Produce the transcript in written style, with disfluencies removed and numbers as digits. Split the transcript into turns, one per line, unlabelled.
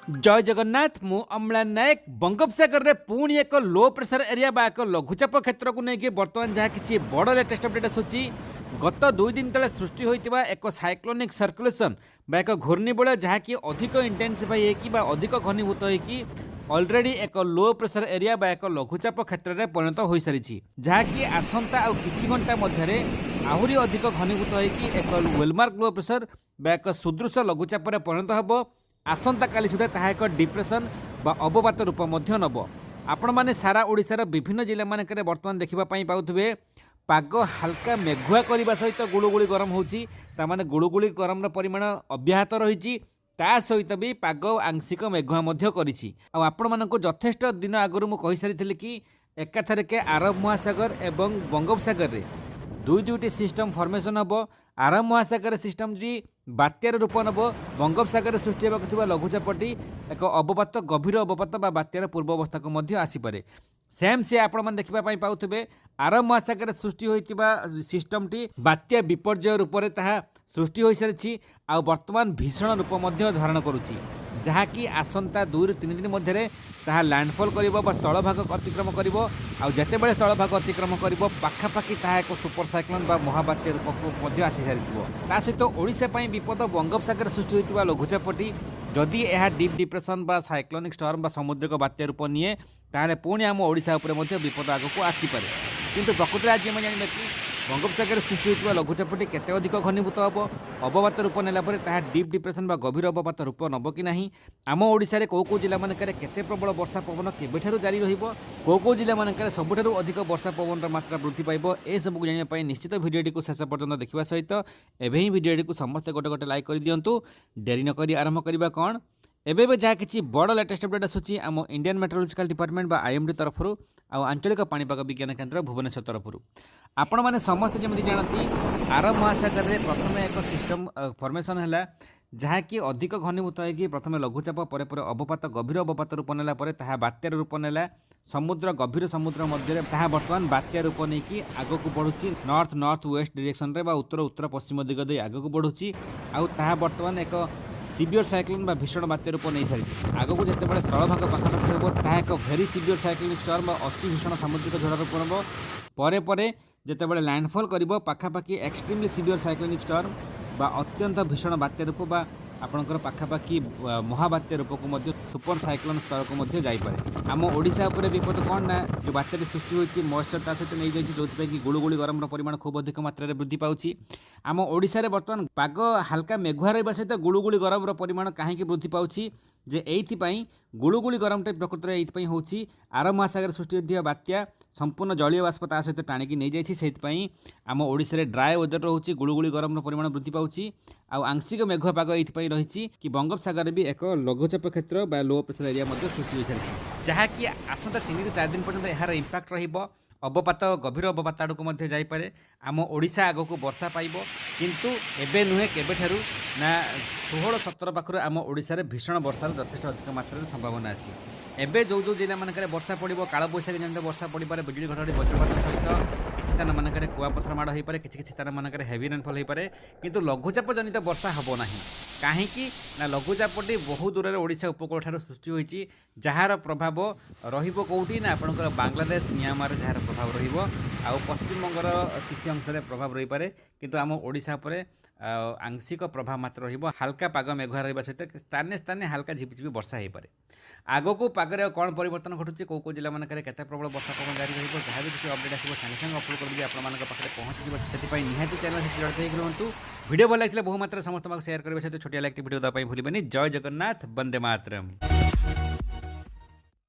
ଜୟ ଜଗନ୍ନାଥ। ମୁଁ ଅମ୍ଳାନ ନାୟକ। ବଙ୍ଗୋପସାଗରରେ ପୁଣି ଏକ ଲୋ ପ୍ରେସର ଏରିଆ ବା ଏକ ଲଘୁଚାପ କ୍ଷେତ୍ରକୁ ନେଇକି ବର୍ତ୍ତମାନ ଯାହା କିଛି ବଡ଼ ଲେଟେଷ୍ଟ ଅପଡେଟ୍ ଆସୁଛି, ଗତ 2 ଦିନ ତଳେ ସୃଷ୍ଟି ହୋଇଥିବା ଏକ ସାଇକ୍ଲୋନିକ୍ ସର୍କୁଲେସନ୍ ବା ଏକ ଘୂର୍ଣ୍ଣିବଳୟ, ଯାହାକି ଅଧିକ ଇଣ୍ଟେନ୍ସିଫାଇ ହେଇକି ବା ଅଧିକ ଘନୀଭୂତ ହେଇକି ଅଲରେଡ଼ି ଏକ ଲୋ ପ୍ରେସର ଏରିଆ ବା ଏକ ଲଘୁଚାପ କ୍ଷେତ୍ରରେ ପରିଣତ ହୋଇସାରିଛି, ଯାହାକି ଆସନ୍ତା ଆଉ କିଛି ଘଣ୍ଟା ମଧ୍ୟରେ ଆହୁରି ଅଧିକ ଘନୀଭୂତ ହେଇକି ଏକ ୱେଲମାର୍କ ଲୋ ପ୍ରେସର ବା ଏକ ସୁଦୃଶ ଲଘୁଚାପରେ ପରିଣତ ହେବ। ଆସନ୍ତାକାଲି ସୁଦ୍ଧା ତାହା ଏକ ଡିପ୍ରେସନ୍ ବା ଅବପାତ ରୂପ ମଧ୍ୟ ନେବ। ଆପଣମାନେ ସାରା ଓଡ଼ିଶାର ବିଭିନ୍ନ ଜିଲ୍ଲାମାନଙ୍କରେ ବର୍ତ୍ତମାନ ଦେଖିବା ପାଇଁ ପାଉଥିବେ, ପାଗ ହାଲକା ମେଘୁଆ କରିବା ସହିତ ଗୁଳୁଗୁଳି ଗରମ ହେଉଛି। ତାମାନେ ଗୁଳୁଗୁଳି ଗରମର ପରିମାଣ ଅବ୍ୟାହତ ରହିଛି, ତା ସହିତ ବି ପାଗ ଆଂଶିକ ମେଘୁଆ ମଧ୍ୟ କରିଛି। ଆଉ ଆପଣମାନଙ୍କୁ ଯଥେଷ୍ଟ ଦିନ ଆଗରୁ ମୁଁ କହିସାରିଥିଲି କି ଏକାଥରକେ ଆରବ ମହାସାଗର ଏବଂ ବଙ୍ଗୋପସାଗରରେ ଦୁଇ ଦୁଇଟି ସିଷ୍ଟମ୍ ଫର୍ମେସନ୍ ହେବ। ଆରବ ମହାସାଗର ସିଷ୍ଟମ୍ଟି ବାତ୍ୟାର ରୂପ ନେବ, ବଙ୍ଗୋପସାଗରରେ ସୃଷ୍ଟି ହେବାକୁ ଥିବା ଲଘୁଚାପଟି ଏକ ଅବପାତ, ଗଭୀର ଅବପାତ ବା ବାତ୍ୟାର ପୂର୍ବ ଅବସ୍ଥାକୁ ମଧ୍ୟ ଆସିପାରେ। ସେମ୍ ସେ ଆପଣମାନେ ଦେଖିବା ପାଇଁ ପାଉଥିବେ, ଆରବ ମହାସାଗରରେ ସୃଷ୍ଟି ହୋଇଥିବା ସିଷ୍ଟମ୍ଟି ବାତ୍ୟା ବିପର୍ଯ୍ୟୟ ରୂପରେ ତାହା ସୃଷ୍ଟି ହୋଇସାରିଛି ଆଉ ବର୍ତ୍ତମାନ ଭୀଷଣ ରୂପ ମଧ୍ୟ ଧାରଣ କରୁଛି, ଯାହାକି ଆସନ୍ତା 2ରୁ 3 ଦିନ ମଧ୍ୟରେ ତାହା ଲ୍ୟାଣ୍ଡଫଲ୍ କରିବ ବା ସ୍ଥଳଭାଗ ଅତିକ୍ରମ କରିବ। ଆଉ ଯେତେବେଳେ ସ୍ଥଳଭାଗ ଅତିକ୍ରମ କରିବ, ପାଖାପାଖି ତାହା ଏକ ସୁପର ସାଇକ୍ଲୋନ୍ ବା ମହାବାତ୍ୟା ରୂପକୁ ମଧ୍ୟ ଆସିସାରିଥିବ। ତା ସହିତ ଓଡ଼ିଶା ପାଇଁ ବିପଦ, ବଙ୍ଗୋପସାଗରରେ ସୃଷ୍ଟି ହୋଇଥିବା ଲଘୁଚାପଟି ଯଦି ଏହା ଡିପ୍ ଡିପ୍ରେସନ୍ ବା ସାଇକ୍ଲୋନିକ୍ ଷ୍ଟର୍ମ ବା ସାମୁଦ୍ରିକ ବାତ୍ୟା ରୂପ ନିଏ, ତାହେଲେ ପୁଣି ଆମ ଓଡ଼ିଶା ଉପରେ ମଧ୍ୟ ବିପଦ ଆଗକୁ ଆସିପାରେ। କିନ୍ତୁ ପ୍ରକୃତରେ ଆଜି ଆମେ ଜାଣିବା କି ବଙ୍ଗୋପସାଗରରେ ସୃଷ୍ଟି ହୋଇଥିବା ଲଘୁଚାପଟି କେତେ ଅଧିକ ଘନୀଭୂତ ହେବ, ଅବପାତ ରୂପ ନେଲା ପରେ ତାହା ଡିପ୍ ଡିପ୍ରେସନ୍ ବା ଗଭୀର ଅବପାତ ରୂପ ନେବ କି ନାହିଁ, ଆମ ଓଡ଼ିଶାରେ କେଉଁ କେଉଁ ଜିଲ୍ଲାମାନଙ୍କରେ କେତେ ପ୍ରବଳ ବର୍ଷା ପବନ କେବେଠାରୁ ଜାରି ରହିବ, କେଉଁ କେଉଁ ଜିଲ୍ଲାମାନଙ୍କରେ ସବୁଠାରୁ ଅଧିକ ବର୍ଷା ପବନର ମାତ୍ରା ବୃଦ୍ଧି ପାଇବ, ଏସବୁକୁ ଜାଣିବା ପାଇଁ ନିଶ୍ଚିତ ଭିଡ଼ିଓଟିକୁ ଶେଷ ପର୍ଯ୍ୟନ୍ତ ଦେଖିବା ସହିତ ଏବେ ହିଁ ଭିଡ଼ିଓଟିକୁ ସମସ୍ତେ ଗୋଟେ ଗୋଟେ ଲାଇକ୍ କରିଦିଅନ୍ତୁ। ଡେରି ନକରି ଆରମ୍ଭ କରିବା। କ'ଣ ଏବେ ଏବେ ଯାହା କିଛି ବଡ଼ ଲେଟେଷ୍ଟ ଅପଡେଟ୍ ଆସୁଛି ଆମ ଇଣ୍ଡିଆନ୍ ମେଟ୍ରୋଲୋଜିକାଲ ଡିପାର୍ଟମେଣ୍ଟ ବା ଆଇଏମ୍ଡି ତରଫରୁ ଆଉ ଆଞ୍ଚଳିକ ପାଣିପାଗ ବିଜ୍ଞାନ କେନ୍ଦ୍ର ଭୁବନେଶ୍ୱର ତରଫରୁ। ଆପଣମାନେ ସମସ୍ତେ ଯେମିତି ଜାଣନ୍ତି, ଆରବ ମହାସାଗରରେ ପ୍ରଥମେ ଏକ ସିଷ୍ଟମ୍ ଫର୍ମେସନ୍ ହେଲା, ଯାହାକି ଅଧିକ ଘନୀଭୂତ ହେଇକି ପ୍ରଥମେ ଲଘୁଚାପ, ପରେ ପରେ ଅବପାତ, ଗଭୀର ଅବପାତ ରୂପ ନେଲା, ପରେ ତାହା ବାତ୍ୟାର ରୂପ ନେଲା। ସମୁଦ୍ର, ଗଭୀର ସମୁଦ୍ର ମଧ୍ୟରେ ତାହା ବର୍ତ୍ତମାନ ବାତ୍ୟା ରୂପ ନେଇକି ଆଗକୁ ବଢ଼ୁଛି, ନର୍ଥ ନର୍ଥ ୱେଷ୍ଟ ଡିରେକ୍ସନରେ ବା ଉତ୍ତର ଉତ୍ତର ପଶ୍ଚିମ ଦିଗ ଦେଇ ଆଗକୁ ବଢ଼ୁଛି। ଆଉ ତାହା ବର୍ତ୍ତମାନ ଏକ ସିଭିୟର ସାଇକ୍ଲୋନ୍ ବା ଭୀଷଣ ବାତ୍ୟା ରୂପ ନେଇସାରିଛି। ଆଗକୁ ଯେତେବେଳେ ସ୍ଥଳଭାଗ ପାଖାପାଖି ହେବ, ତାହା ଏକ ଭେରି ସିଭିୟର ସାଇକ୍ଲୋନିକ୍ ଷ୍ଟର୍ମ ବା ଅତି ଭୀଷଣ ସାମୁଦ୍ରିକ ଝଡ଼ ରୂପ ନେବ। ପରେ ପରେ ଯେତେବେଳେ ଲ୍ୟାଣ୍ଡଫଲ୍ କରିବ, ପାଖାପାଖି ଏକ୍ସଟ୍ରିମଲି ସିଭିୟର ସାଇକ୍ଲୋନିକ୍ ଷ୍ଟର୍ମ ବା ଅତ୍ୟନ୍ତ ଭୀଷଣ ବାତ୍ୟା ରୂପ ବା ଆପଣଙ୍କର ପାଖାପାଖି ମହାବାତ୍ୟା ରୂପକୁ ମଧ୍ୟ, ସୁପର ସାଇକ୍ଲୋନ୍ ସ୍ତରକୁ ମଧ୍ୟ ଯାଇପାରେ। ଆମ ଓଡ଼ିଶା ଉପରେ ବିପଦ କ'ଣ ନା ଯେଉଁ ବାତ୍ୟାଟି ସୃଷ୍ଟି ହୋଇଛି, ମଏଶ୍ଚର ତା ସହିତ ନେଇଯାଇଛି, ଯେଉଁଥିପାଇଁ କି ଗୁଳୁଗୁଳି ଗରମର ପରିମାଣ ଖୁବ୍ ଅଧିକ ମାତ୍ରାରେ ବୃଦ୍ଧି ପାଉଛି। ଆମ ଓଡ଼ିଶାରେ ବର୍ତ୍ତମାନ ପାଗ ହାଲକା ମେଘୁଆ ରହିବା ସହିତ ଗୁଳୁଗୁଳି ଗରମର ପରିମାଣ କାହିଁକି ବୃଦ୍ଧି ପାଉଛି ଯେ ଏଇଥିପାଇଁ, ଗୁଳୁଗୁଳି ଗରମଟା ପ୍ରକୃତରେ ଏଇଥିପାଇଁ ହେଉଛି, ଆରବ ମହାସାଗରରେ ସୃଷ୍ଟି ହୋଇଥିବା ବାତ୍ୟା ସମ୍ପୂର୍ଣ୍ଣ ଜଳୀୟ ବାଷ୍ପ ତା ସହିତ ଟାଣିକି ନେଇଯାଇଛି। ସେଇଥିପାଇଁ ଆମ ଓଡ଼ିଶାରେ ଡ୍ରାଏ ୱେଦର ରହୁଛି, ଗୁଳୁଗୁଳି ଗରମର ପରିମାଣ ବୃଦ୍ଧି ପାଉଛି ଆଉ ଆଂଶିକ ମେଘୁଆ ପାଗ ଏଇଥିପାଇଁ ରହିଛି କି ବଙ୍ଗୋପସାଗରରେ ବି ଏକ ଲଘୁଚାପ କ୍ଷେତ୍ର ବା ଲୋ ପ୍ରେସର ଏରିଆ ମଧ୍ୟ ସୃଷ୍ଟି ହୋଇସାରିଛି, ଯାହାକି ଆସନ୍ତା 3ରୁ 4 ଦିନ ପର୍ଯ୍ୟନ୍ତ ଏହାର ଇମ୍ପାକ୍ଟ ରହିବ। ଅବପାତ, ଗଭୀର ଅବପାତ ଆଡ଼କୁ ମଧ୍ୟ ଯାଇପାରେ। ଆମ ଓଡ଼ିଶା ଆଗକୁ ବର୍ଷା ପାଇବ, କିନ୍ତୁ ଏବେ ନୁହେଁ। କେବେଠାରୁ ନା 16, 17 ପାଖରୁ ଆମ ଓଡ଼ିଶାରେ ଭୀଷଣ ବର୍ଷାର ଯଥେଷ୍ଟ ଅଧିକ ମାତ୍ରାରେ ସମ୍ଭାବନା ଅଛି। ଏବେ ଯେଉଁ ଯେଉଁ ଜିଲ୍ଲାମାନଙ୍କରେ ବର୍ଷା ପଡ଼ିବ, କାଳବୈଶାଖୀ ଜନିତ ବର୍ଷା ପଡ଼ିପାରେ। ବିଜୁଳି, ଘଡ଼ଘଡ଼ି, ବଜ୍ରପାତ ସହିତ କିଛି ସ୍ଥାନମାନଙ୍କରେ କୁଆପଥର ମାଡ଼ ହୋଇପାରେ, କିଛି କିଛି ସ୍ଥାନମାନଙ୍କରେ ହେଭି ରେନଫଲ୍ ହୋଇପାରେ, କିନ୍ତୁ ଲଘୁଚାପ ଜନିତ ବର୍ଷା ହେବ ନାହିଁ। କାହିଁକି ନା ଲଘୁଚାପଟି ବହୁ ଦୂରରେ ଓଡ଼ିଶା ଉପକୂଳ ଠାରୁ ସୃଷ୍ଟି ହୋଇଛି, ଯାହାର ପ୍ରଭାବ ରହିବ କେଉଁଠି ନା ଆପଣଙ୍କର ବାଂଲାଦେଶ, ମିଆଁମାରରେ ଯାହାର ପ୍ରଭାବ ରହିବ ଆଉ ପଶ୍ଚିମବଙ୍ଗର କିଛି ଅଂଶରେ ପ୍ରଭାବ ରହିପାରେ। କିନ୍ତୁ ଆମ ଓଡ଼ିଶା ଉପରେ ଆଂଶିକ ପ୍ରଭାବ ମାତ୍ର ରହିବ। ହାଲକା ପାଗ ମେଘୁଆ ରହିବା ସହିତ ସ୍ଥାନେ ସ୍ଥାନେ ହାଲକା ଝିପିଝିପି ବର୍ଷା ହୋଇପାରେ। ଆଗକୁ ପାଗରେ ଆଉ କ'ଣ ପରିବର୍ତ୍ତନ ଘଟୁଛି, କେଉଁ କେଉଁ ଜିଲ୍ଲାମାନଙ୍କରେ କେତେ ପ୍ରବଳ ବର୍ଷା ପବନ ଜାରି ରହିବ, ଯାହା ବି କିଛି ଅପଡେଟ୍ ଆସିବ, ସାଙ୍ଗେ ସାଙ୍ଗେ ଅପଲୋଡ଼ କରିଦେବି, ଆପଣମାନଙ୍କ ପାଖରେ ପହଞ୍ଚିଯିବ। ସେଥିପାଇଁ ନିହାତି ଚ୍ୟାନେଲ୍ ସହିତ ଜଡ଼ିତ ହେଇକି ରୁହନ୍ତୁ। ଭିଡ଼ିଓ ଭଲ ଲାଗିଥିଲେ ବହୁ ମାତ୍ରାରେ ସମସ୍ତଙ୍କ ପାଖକୁ ସେୟାର କରିବା ସହିତ ଛୋଟିଆ ଲାଇକ୍ ଭିଡ଼ିଓ ଦେବା ପାଇଁ ଭୁଲିବେନି। ଜୟ ଜଗନ୍ନାଥ, ବନ୍ଦେ ମାତରମ୍।